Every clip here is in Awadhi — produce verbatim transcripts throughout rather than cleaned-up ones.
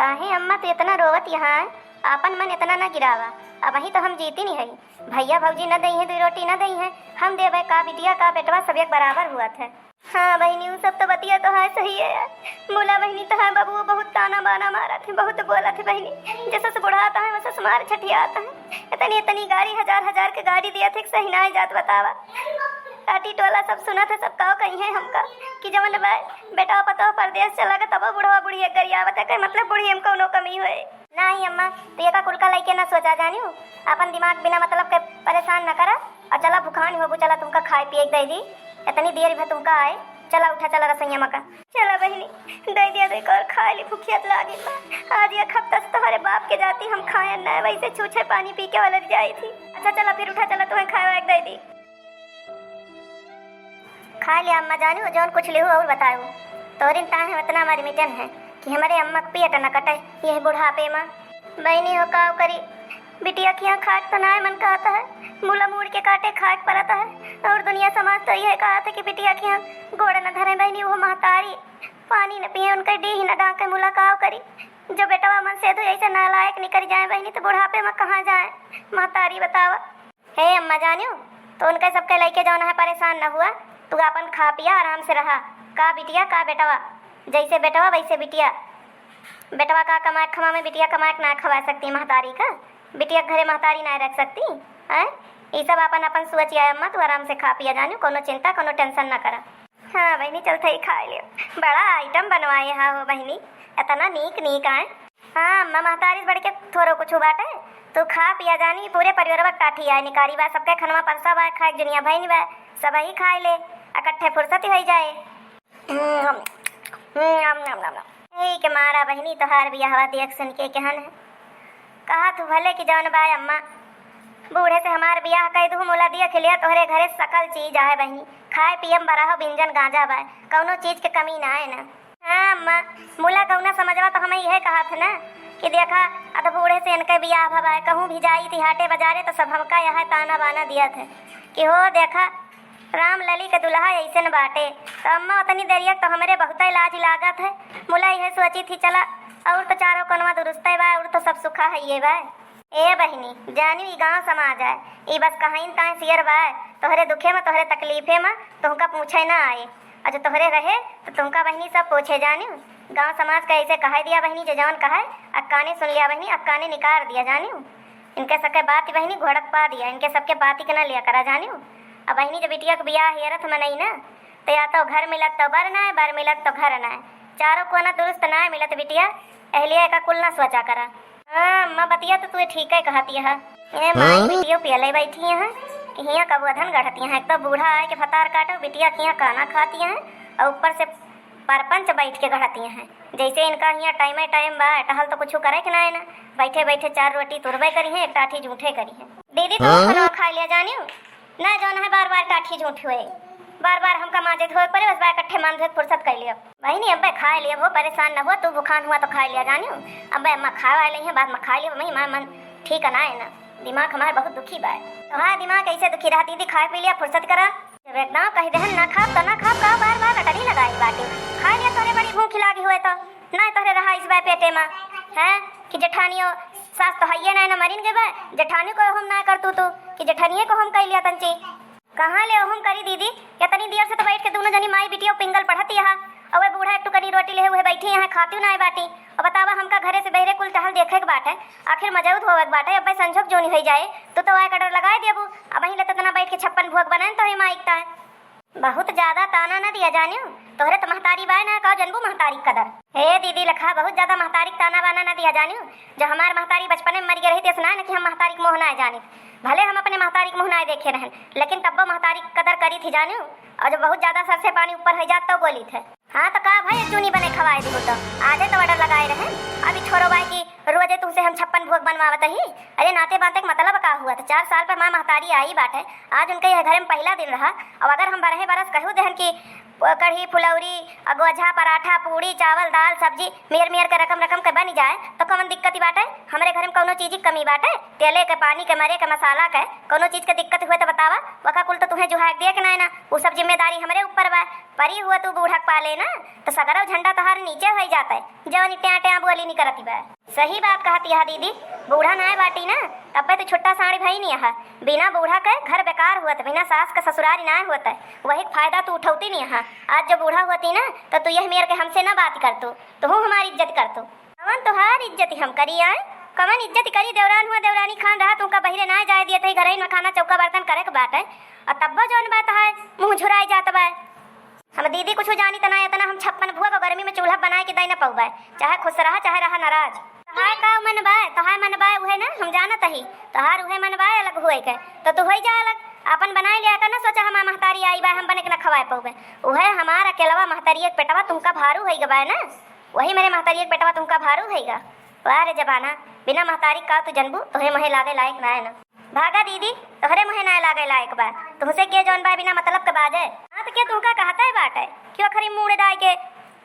काहे अम्मा तू इतना रोवत यहाँ है? आपन मन इतना न गिरावा। अबहीं तो हम जीती नहीं है, भैया भौजी न दई है, दुई रोटी न दई है, हम देबे का? बिटिया का बेटवा सब एक बराबर हुअत है। हाँ बहिनी, उ सब तो बतिया तो है सही है। मुला बहिनी तो है, बबुओ बहुत ताना बाना मारत है, बहुत बोलत है बहिनी। जैसे से बुढ़ात है, वैसे से मार छठियात है। इतनी इतनी गाड़ी, हजार हजार के गाड़ी दिया थे, सही ना जात बतावा। काटी टोला सब सुनत है, सब काव कही है हमका कि जवन बे-, बेटा पतोह परदेस चला गए, तबो बुढ़वा बुढ़िया गरियावत है, कहे मतलब बुढ़िया में कौनो कमी होए। नाही अम्मा, तू एका कुल का लइके ना सोचा जानियो, आपन दिमाग बिना मतलब के परेशान न करा। और चला भुखान होबू, चला तुमका खाए पिए के दे दी, इतनी देर भा तुमका आए। चला उठा, चला रसोइया मका। चला बहिनी, दे दिया, दे कर खाए ली, भुखियत लागी बा। आज एक हफ्ता से तोहरे बाप के जाती हम खाए न, वैसे छूछे पानी पी के वाला जाई थी। अच्छा चला फिर उठा, चला तुम्हें खाए वाए के दे दी। खा लिया अम्मा जानियो, जौन कुछ लिहू और बतायो। तोरिन ताहे उतना हमारी मिटन है कि हमारे अम्मा के पेट न कटे यह बुढ़ापे में। बहिनी हो काव करी, बिटिया खिया खाट तो नाय मन कहता है, मुला मूड़ के काटे खाट पड़ता है। और दुनिया समाज तो यह कहत है कि बिटिया खिया गोड़ न धरे बहिनी, वो महतारी पानी न पिए, उनके डीह न डांके, मुला काव करी। जो बेटवा मन से धो ऐसे नालायक निकल जाए बहिनी, तो बुढ़ापे में कहाँ जाए महतारी बतावा। हे अम्मा जानियो, तो उनके सबके लइके जौन है परेशान न हुआ, तू आपन खा पिया आराम से रहा। का बिटिया का बेटवा, जैसे बेटवा वैसे बिटिया। बेटवा का कमाए खमा में बिटिया कमाए के ना खवा सकती महतारी का, बिटिया के घरे महतारी ना रख सकती है। ये सब आपन आपन सोच आए अम्मा, तू आराम से खा पिया जानियो, कोनो चिंता कोनो टेंशन ना करा। हाँ बहिनी, चलत ही खाए लियो। बड़ा आइटम बनवाए हा हो बहिनी, इतना नीक नीक आए। हाँ अम्मा, महतारी से बढ़ के थोड़ो कुछ बाटे। तू खा पिया जानी, पूरे परिवारवा के टाठी आए निकारी बा, सबके खनवा परसा बा, खाए के जुनिया भइनी बा, सब ही खाए ले, इकट्ठे फुर्सत ही होई जाए। हम्म, हम्म, नम, नम, नम, नम। यही के मारा बहिनी तोहार बियाहवा देख सुन के केहन है। कहा तू भले कि जौन बा अम्मा, बूढ़े से हमार बियाह कह दू, मुला देख लिया तोहरे घरे सकल चीज आहे बहिनी, खाए पिए में बड़ा हो बिंजन गांजा बा, कौनो चीज के कमी ना है ना। हाँ अम्मा, मुला कौना समझवा तो हमें यह कहा थे ना कि देखा, अध बूढ़े से इनके बियाह भवा है, कहूँ भी जाई थी हाटे बाजारे तो सब हमका यह ताना बाना दिया थे कि हो देखा, राम लली के दुल्हा ऐसन बाटे। तो अम्मा उतनी देरिया तो हमरे बहुते लाज लागत है। मुला यह सोची थी चला, और तो चारों कनवा दुरुस्ते बा, और तो सब सुखा है ये बा। ए बहिनी, जानियो ई गांव समाज है, ई बस कहाइन ताए सियर बा, तोहरे दुखे में, तोहरे तकलीफे में तोहका पूछे ना आए, और जो तोहरे रहे तो तुमका बहिनी सब पूछे जानियो। गांव समाज का ऐसे कहे दिया बहिनी, जे जवन कहे अक्काने सुन लिया बहिनी, अक्काने निकार दिया जानियो। इनके सबके बात बहिनी घोड़क पा दिया, इनके सबके बात के ना लिया करा जानियो। अब बहिनी जब बिटिया के बियाह हेरत मनई ना, तो या तो घर मिलत तो बर ना है, बर मिलत तो घर ना है, चारों कोना दुरुस्त ना है मिलत बिटिया, एहलिया एका कुल ना सोचा करा। हाँ, अम्मा, बतिया तो तू ठीक है कहती है। ए माई, हाँ? बिटियो पियले बैठी है कि हियाँ कबो अधन गढ़ती है। एक तो बूढ़ा आए के फतार काटो, बिटिया किया काना खाती है और ऊपर से परपंच बैठ के गढ़ती है। जैसे इनका हियाँ टाइमे टाइम बा, टहल तो कुछ करे के ना है ना। बैठे बैठे चार रोटी तुरबे करी है, एक टाठी जूठे करी है। दीदी, तू हाँ? खाना खा लिया जानियो? ना जौन है बार बार टाठी जूठ हुए, बार बार हमका माजे धोए पड़े, बस बार इकट्ठे मान धोए फुर्सत कर लिया। बहिनी, अब्बे खाए लिया, वो परेशान न हुआ, तू भुखान हुआ तो खाए लिया जानियो। अब्बे अम्मा खाए वाले हैं, बाद में खाए लिया, वही हमारा मन ठीक ना है ना, दिमाग हमारा बहुत दुखी बा। तो हाँ, दिमाग ऐसे दुखी रहा दीदी, खाए पी लिया, फुर्सत करा। जब एकदम कह देहन ना खाब तो ना खाब, का बार बार रटनी लगाई बाटे। खाए लिया, तोरे बड़ी भूख लागी हुए तो ना तोहरे रहा इस बाय पेटे मा, हैं? कि जेठानियो सास तो हइये ना, ना मरिन गए बा, जेठानी को हम ना कर तू तू, कि जेठानिये को हम कह लिया तंची। कहाँ ले हम करी दीदी, इतनी देर से तो बैठ के दोनों जनी माई बिटिया पिंगल पढ़त यहाँ, और वह बूढ़ा एक टुकनी रोटी ले हुए बैठी यहाँ खाती ना बाटी। और बतावा हमका घरे से बहरे कुल टहल देखे के बाटे, आखिर मजौद होवे के बाटे, अब संझोक जोनी होई जाए, तू तो वह कटर लगाए देबू, अब वहीं ले तो इतना बैठ के छप्पन भोग बनाए तोहरे माई का। बहुत ज्यादा ताना न दिया जानियो, तोहरे तो महतारी बाय ना, का जनबू महतारी कदर। हे दीदी लखा, बहुत ज्यादा महतारी के ताना बाना न दिया जानियो। जब हमार महतारी बचपने में मर गई रही, तो ऐसा ना है कि हम महतारी के मोह ना जानी। भले हम अपने महतारी के मोह ना देखे रहन, लेकिन तब्बो महतारी के कदर करी थी जानियो। और जब बहुत ज्यादा सर से पानी ऊपर हो जात, तो बोली थे। हाँ, तो का भाई, चूनी बने खवाए दिहो तो। आजे तो order लगाए रहे, अभी छोड़ो बाय की रोजे तुमसे हम छप्पन भोग बनवावत ही। अरे नाते बाते के मतलब का हुआ? तो चार साल पे माँ महतारी आई बाटे, आज उनके यह घर में पहला दिन रहा। अब अगर हम बरहे बरस कहू देहन कि कढ़ी, फुलौरी, अगोझा, पराठा, पूड़ी, चावल, दाल, सब्जी, मेर मेर के रकम रकम के बन जाए, तो कौन दिक्कत बाटे? हमरे घर में कौनो चीज की कमी बाटे? तेले के, पानी के, मरे के, मसाला के, कौनो चीज के दिक्कत हुए तो बतावा, वका कुल तो तुम्हें जुहाक दिए के ना है ना, वो सब जिम्मेदारी हमरे ऊपर बा। परी हुआ तू बूढ़ा के पाले ना, तो सगरो झंडा तोहार नीचे होई जात है, जवन ई ट्यां ट्यां बोली निकरती बा। सही बात कहती है दीदी, बूढ़ा नाय बाटी ना, तब्बे तू छुट्टा साड़ी भई नहीं है। बिना बूढ़ा के घर बेकार हुआ त, बिना सास के ससुरारी नाय हुआ त, वही के फायदा तू उठौती नहीं है। आज जो बूढ़ा होती ना, तो तू यह मेर के हमसे ना बात करतू, तू हमारी इज्जत करतू। कवन तोहार इज्जत हम करी आए? कवन इज्जत करी? देवरान हुआ देवरानी खान रहा, तुमका बहिरे ना जाए दिए थे, घरही में खाना चौका बर्तन करे के बाटे, और तब्बो जौन बात है मुँह झुराई जात बा। हम दीदी कुछ जानी त ना, इतना हम छप्पन भुआ को गर्मी में चूल्हा बनाए के दे न पौबे, चाहे खुश रहा चाहे रहा नाराज। तोहार का मन बा, तोहार मन बा उहे ना हम जानत ही, तोहार उहे मन बा अलग हुए के, तो तू होई जा अलग, अपन बनाए लिया कर ना सोचा हम महतारी आई बा हम बने के ना खवाए पौबे। उहे हमार अकेलवा महतारी एक पेटवा तुमका भारू होई गबा ना, वही मेरे महतारी एक पेटवा तुमका भारू होई गा। वाह रे जमाना, बिना महतारी का तू जनबू, तोहे मोहे लागे लायक ना है ना। भागा दीदी, तोहरे मुँहे नाय लागे लायक बा। तुहसे के जौन बा बिना मतलब के बाजे? हाँ, तो के तुहका कहता है बाटे? क्यों खरी मूड़ डाय के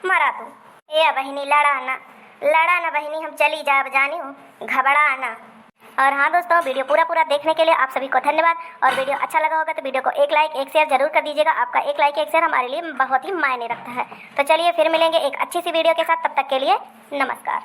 मरा तू? ए बहिनी, लड़ा ना, लड़ा ना बहिनी, हम चली जाब जानी हो, घबरा ना। और हाँ दोस्तों, वीडियो पूरा पूरा देखने के लिए आप सभी को धन्यवाद। और वीडियो अच्छा लगा होगा तो वीडियो को एक लाइक, एक शेयर जरूर कर दीजिएगा। आपका एक लाइक, एक शेयर हमारे लिए बहुत ही मायने रखता है। तो चलिए फिर मिलेंगे एक अच्छी सी वीडियो के साथ, तब तक के लिए नमस्कार।